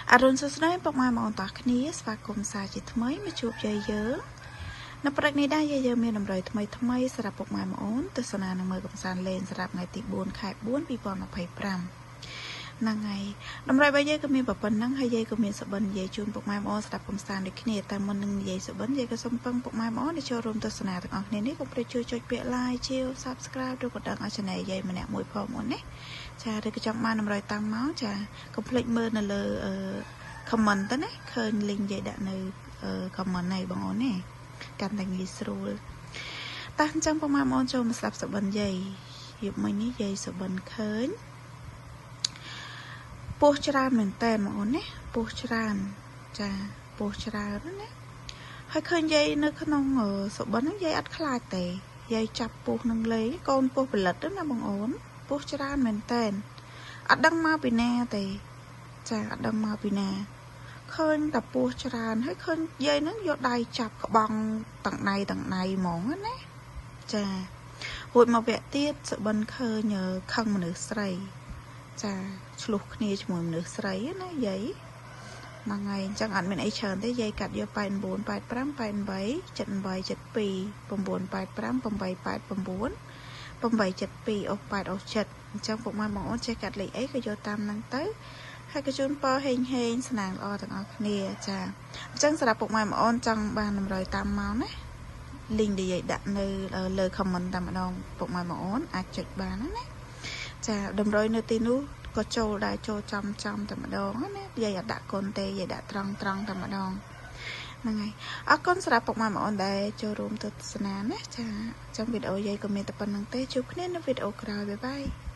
អរុនសួស្តីពុកម៉ែបងប្អូនតោះគ្នាស្វាគមន៍សាជាថ្មីមកជួបយាយយើងនៅព្រឹកនេះដែរយាយយើងមានតម្រុយថ្មីថ្មីសម្រាប់ពុកម៉ែបងប្អូនទស្សនានិងមើលកំសាន្តលេងសម្រាប់ថ្ងៃទី4ខែ4 2025ហ្នឹងហើយតម្រុយរបស់យាយក៏មានប៉ុណ្ណឹងហើយយាយក៏មានសុបិននិយាយជូនពុកម៉ែបងប្អូនស្ដាប់កំសាន្តដូចគ្នាតែមុននឹងនិយាយសុបិនយាយក៏សូមពឹងពុកម៉ែបងប្អូនដែលចូលរួមទស្សនាទាំងអស់គ្នានេះកុំភ្លេចជួយចុចពាក្យ like ជា Subscribe ឬក៏ដឹងឲ្យ Channel យាយម្នាក់មួយផងអូនណាចាឬក៏ចង់បានតម្រុយតាមមកចាកុំភ្លេចមើលនៅលើ comment ទៅណាឃើញ link យាយដាក់នៅ comment ហើយបងអូនណាកាន់តែងាយស្រួលតោះអញ្ចឹងពុកម៉ែបងប្អូនចូលមកស្ដាប់សុបិនយាយយប់មិញនេះយាយសុបិនឃើញពស់ច្រើនមែនតើបងអូនណាពស់ច្រើនចាពស់ច្រើនណាហើយឃើញយាយនៅក្នុងសុបិនហ្នឹងយាយអត់ខ្លាចទេយាយចាប់ពស់នឹងលេងកូនពស់ផលិតណាបងអូនពស់ច្រើនមែនតើអត់ដឹងមកពីណាទេចាអត់ដឹងមកពីណាឃើញតែពស់ច្រើនហើយឃើញយាយហ្នឹងយកដៃចាប់ក្បង់ទាំងដៃទាំងដៃហ្មងណាចារួចមកវគ្គទៀតសុបិនឃើញខឹងមនុស្សស្រីចាឆ្លោះគ្នាជាមួយមនុស្សស្រីណាយាយហ្នឹងហើយអញ្ចឹងអត់មានអីច្រើនទេយាយកាត់យក89 85 88 78 72 985 889 872អូ8អូ7អញ្ចឹងពុកម៉ែបងអូនចេះកាត់លេខអីក៏យកតាមហ្នឹងទៅហើយក៏ជូនពរហេងហេងស្នាងល្អទាំងអស់គ្នាចាអញ្ចឹងសម្រាប់ពុកម៉ែបងអូនចង់បានតម្រុយតាមមកណា link ដែលយាយដាក់នៅលើ comment តែម្ដងពុកម៉ែបងអូនអាចចុចបានណាចាតម្រុយនៅទីនោះក៏ចូលដែរចូលចំចំតែម្ដងណាយាយអត់ដាក់កូនទេយាយដាក់ត្រង់ត្រង់តែម្ដងហ្នឹងហើយអរគុណសម្រាប់ពុកម៉ែបងប្អូនដែលចូលរួមទស្សនាណាចាអញ្ចឹងវីដេអូយាយក៏មានតែប៉ុណ្្នឹងទេជួបគ្នានៅវីដេអូក្រោយ bye bye.